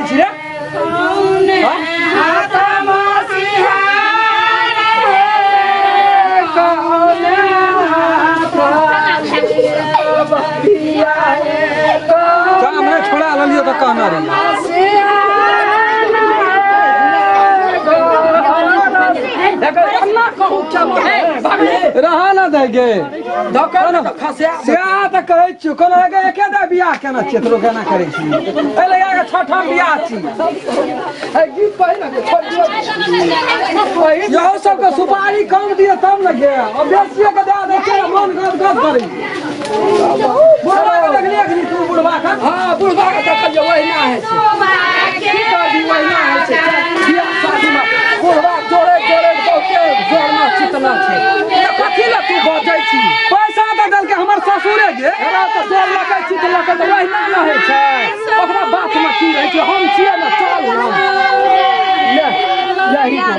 छी रे? हाँ? काम नहि छोड़ा लेलियो तऽ कहना रही। रहा ना दे गे। सएह तऽ कहै छियौ, कोनो एके एकेटा बियाह केना छियै, तोरो केना करै छी? एहि लगा कऽ छठम बियाह छी। इहो सबके सुपारी कम दिअ तब ने गे, आ बेसिए के दए दै छै, मन गद गद करै। बुढ़बा के देखलियै अखनी तू बुढ़बा के? हाँ, बुढ़बा के देखलियै, ओहिना होइ छै। की करबी, ओहिना होइ छै। बियाह शादीमे बुढ़बा जोड़े जोड़े बहुते जोड़ना चितना छै, तऽ कथी लए तू बजै छी? पैसा तऽ देलकै हमर ससुरे गे। हमरा तऽ जोड़ लगै छी तऽ लगै तऽ ओहिना ने होइ छै। ओकरा बातमे की रहै छै? हम छियै ने, चल ने। ले यही कर।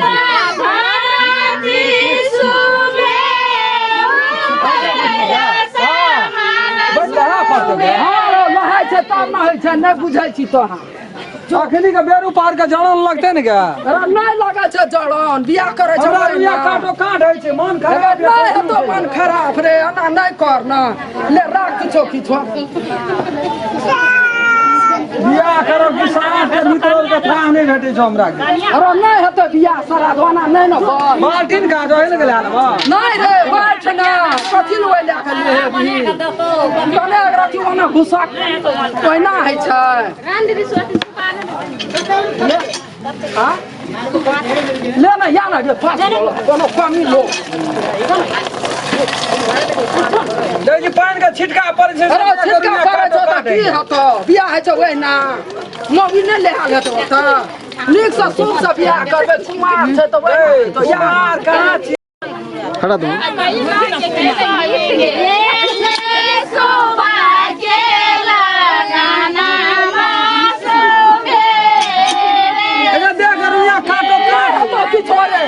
हँ, नहाय छै तब ने होइ छै। नहि बुझै छी तोरा। अखनी के बेरू पार के जड़न लगते ने गे? अरे, नहि लगै छै जड़न, बियाह करै छै। हमरा ओहिना। रुइया काटो काट होइ छै, मन खराब। नहि हेतौ मन खराब रे, एना नहि कर न। ले राख किछो किछो। बियाह करब कि सारा के मित्र के थाह नहि भेटै छौ हमरा के। अरे, नहि हेतै बियाह श्राद्ध ओना नहि ने बल। बाल्टीन कहाँ जो ने गेलै हन? नहि रे, बैठ ना। कथी लए ओहि लए कऽ लिए हेबही? कने रथी ओना घुसा ओहिना होइ छै। ले आ ले ना, या ना रे, पास कोनो कमी लो। देखी, पानि के छिटका पड़ै छै। अरे, छिटका पड़ै छौ तऽ की हेतौ? बियाह होइ छै ओहिना। मौगी नहि लेहाल हेतौ ओतऽ? नीकसँ शुभसँ बियाह करबै, कुमार छै तऽ ओहिना हेतौ। या कुमार कहाँ छी? खड़ा दू। अच्छा देख, रुइया काटो काट। हेतौ किछो रे?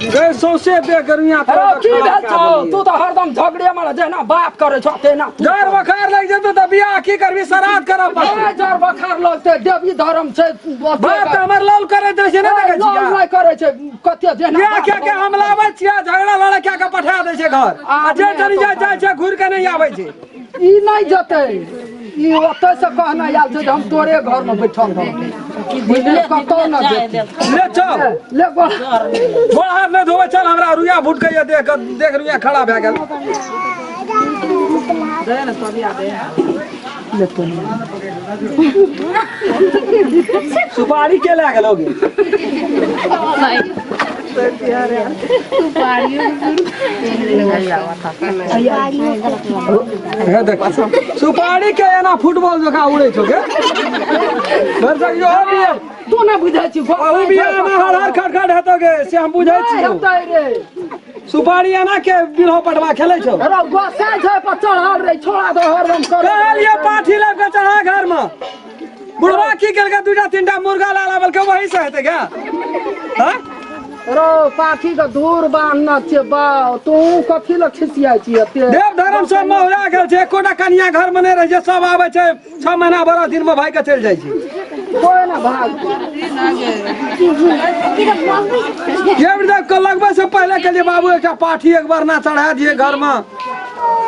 गए सौंसे देख रुइया। अरे, की भेल छौ? तू तऽ हरदम झगड़े मारे, जहिना बाप करै छौ तेना तू। जर बखार लागि जेतौ तऽ बियाह की करबी? श्राद्ध करब पड़तौ। नहि जर बखार लगतै, देवी धर्म छै। बाप तऽ हमर लौल करैत रहै छै, नहि देखै लौल छियै? नहि करै छै कते जेना बियाह बाप के के हम लाबै छियै, झगड़ा लड़ा के के पठा दै छै घर, आ जे चलि जाइ जाइ छै, घुरि के नहि आबै छै। ई नहि जेतै, ई ओतय से कहने आयल छै जे हम तोरे घर में बैठल रहबै, बुझलियै? कतौ न जेतै। ले चल। ले गोड़। गोड़ हाथ नहि धोबै, चल। हमरा रुइया भुटकैया देख देख, रुइया खड़ा भए गेल। सुपारी के लए गेल गे? हे देख, सुपारी के एना फुटबॉल जकाँ उड़ै छौ गे। भरसक जो भी तू नहि बुझै छी। अहू बियाह मे हर हर खट खट हेतौ गे, से हम बुझै नहि छियौ। हेतै रे। सुपारी एना के बिल्हो पटवा खेलै छौ? अरे, गोसाइ छै पर चढ़ल रे, छोड़ा दो, हरदम कर। कहलियै पाठी लाबि कऽ चढ़ा घर मे। बुढ़वा की केलकै? दूटा तीनटा मुर्गा ला लाबलकै, वही से हेतै गे? हाँ? रो पाठी के धूर बान्हने छियै बाउ, तू कथी लए खिसियाइ छी एते? देव धर्म सब महुरा गेल छै। एकोटा कनिया घर मे नहि रहै छै। सब आबै छै, 6 महीना बरस दिन मे भागि के चलि जाइ छै। कोइ ने भाग। ये वृद्ध के लगबै से पहिले कहलियै, बाबू, एकटा पाठी एक बार ना चढ़ा दिए घर मे,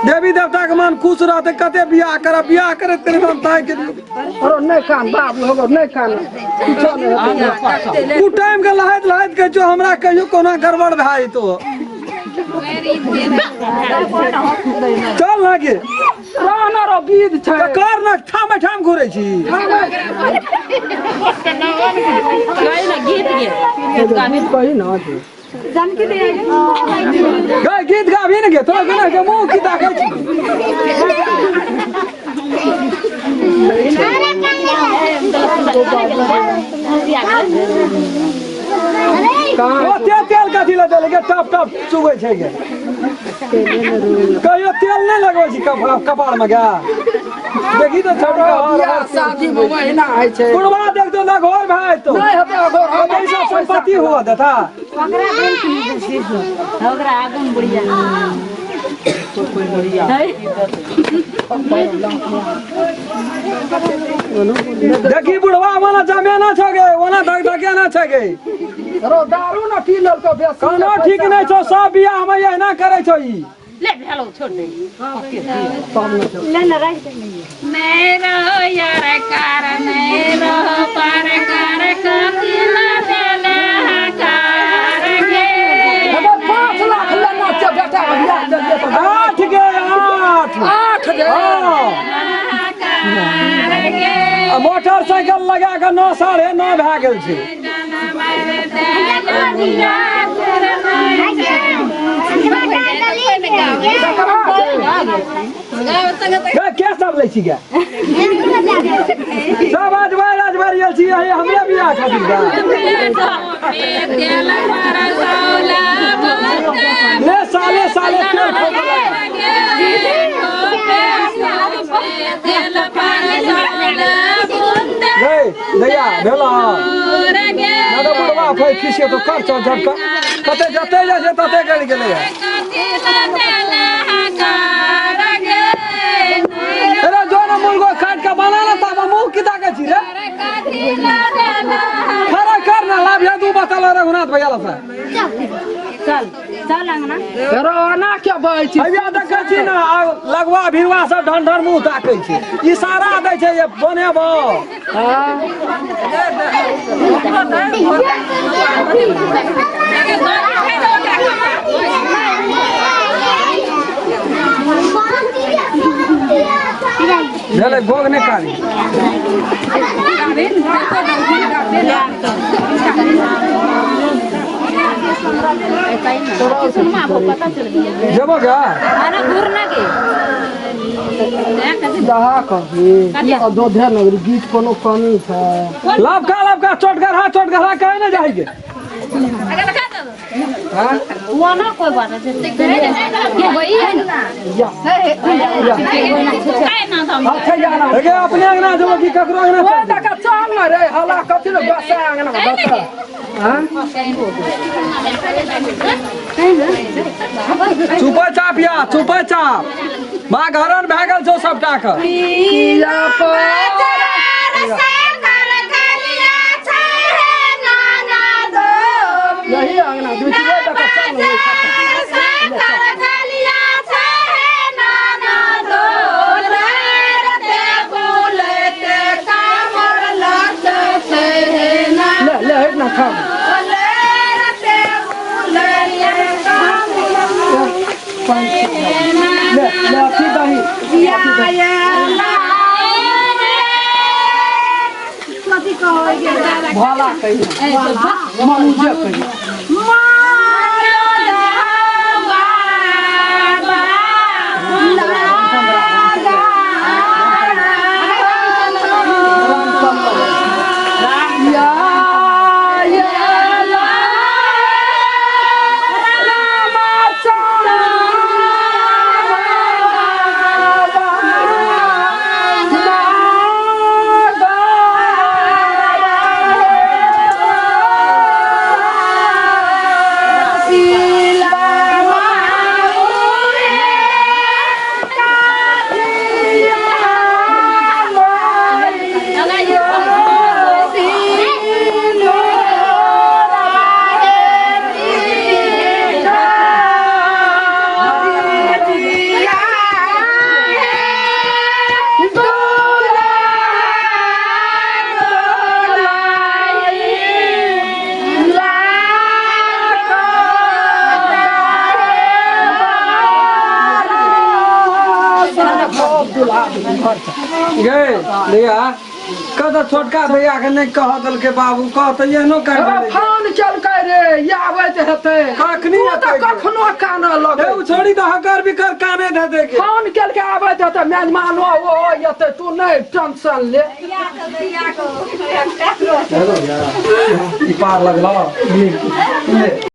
देवी देवता के मन खुश रहते। कते बियाह करब, बियाह करैत करैत हम ताकि गेलियै। अरे, नहि कान बाबू, होगो नहि कान, किछो नहि हेतै। ओ टाइम के लहैत लहैत कहै छौ, हमरा कहियो कोना गड़बड़ भए जेतौ। चल ना गे। रहना रो, बीज छै। तऽ कर ना, ठाम ठाम घुरै छी। गीत कही न। गै, गीत गाबी ने गे। तोरा केना के मुँह की ताकै छी? ओते तेल कथी लए देलकै? टप टप चुबै छै गे। कहियो तेल नहि लगबै छी कपार मे गे? देखी तऽ छौड़ी के हर बियाह हर शादी मे ओहिना होइ छै। बुढ़वा देखतो ना घर भए जेतौ। नहि हेतै अघोर, हम ओतै सब संपत्ति हुअ देता। ओकरा देख ओकरा आगू में बुढ़िया देखी बुढ़वा ओना जमेना छ गे, ओना धक धकेना छ गे। रो दारू न पी लेलको बेसी। कोनो ठीक नहि छौ, सब बियाह मे एहिना करै छौ ई। ले भेलो छोड़ दे। ले ना राख दे। नहीं रहो यार कार नहीं रहो पार कार कपिला देले हकार गे। हमर 5 लाख लेना छै बेटा के बियाह देलियै तऽ। 8 गे 8। 8 गे। हाँ। हकार गे। आ मोटरसाइकिल लगा कऽ 9 9.5 भए गेल छै। के सब लै छी गे? सब अजबारि अजबारि गेल छी यही हमरे बियाह खातिर गे। ले साले साले तेल ठोकल। गे दैया भेला ना तऽ बुढ़वा फेर खिसिए तो कर चल झटका कते जते जाइ छै तते गड़ि गेलै अरे जो ना मुर्गो काट के बना ना तब मुंह की ताके छी रे खरा कर ना लाभ या दू बतल रघुनाथ भैया लसा। चल चल अंगना। रो ओना के बहै छी। भैया देखै छी ना लगवा भिड़वा सब ढन ढन मुंह ताकै छै, इशारा दै छै जे बनेबो। भेलै गोग नहि कारी। जेबो गे? अरे घूर ना के। दहा कभी अयोध्या नगरी गीत कोनो कमी छै? लबका लबका चोटगरहा चोटगरहा कहे ने जाइ के। वो ना कोई बात नहीं वही है ना। अच्छा जाना। गे अपने अंगना जेबो कि ककरो अंगना? ओए चल जेबो? दका चल न रे, हला कथी रे बसा अंगना बसा। हाँ? चुपे चाप या चुपे चाप बा घरन भए गेल छौ सबटा के। किया पर यही अंगना दुई दका चल न। ले ले हट ना खा ले ले अथी दही भला कही मनुजे कही। या या गे भैया कह छोटका भैया के नहि कह देलकै बाबू, कह तऽ एहनो कर देलै। फोन केलकै रे, ई आबैत हेतै। कखनी तू तऽ एतै गे? कखनो कानऽ लगै। हे, ओ छोड़ी तऽ हकर बिकर काने धे के। फोन केलकै आबैत हेतै, मेहमानो ओ एतै, तू नहि टेंशन ले। ई पार लगलो ले।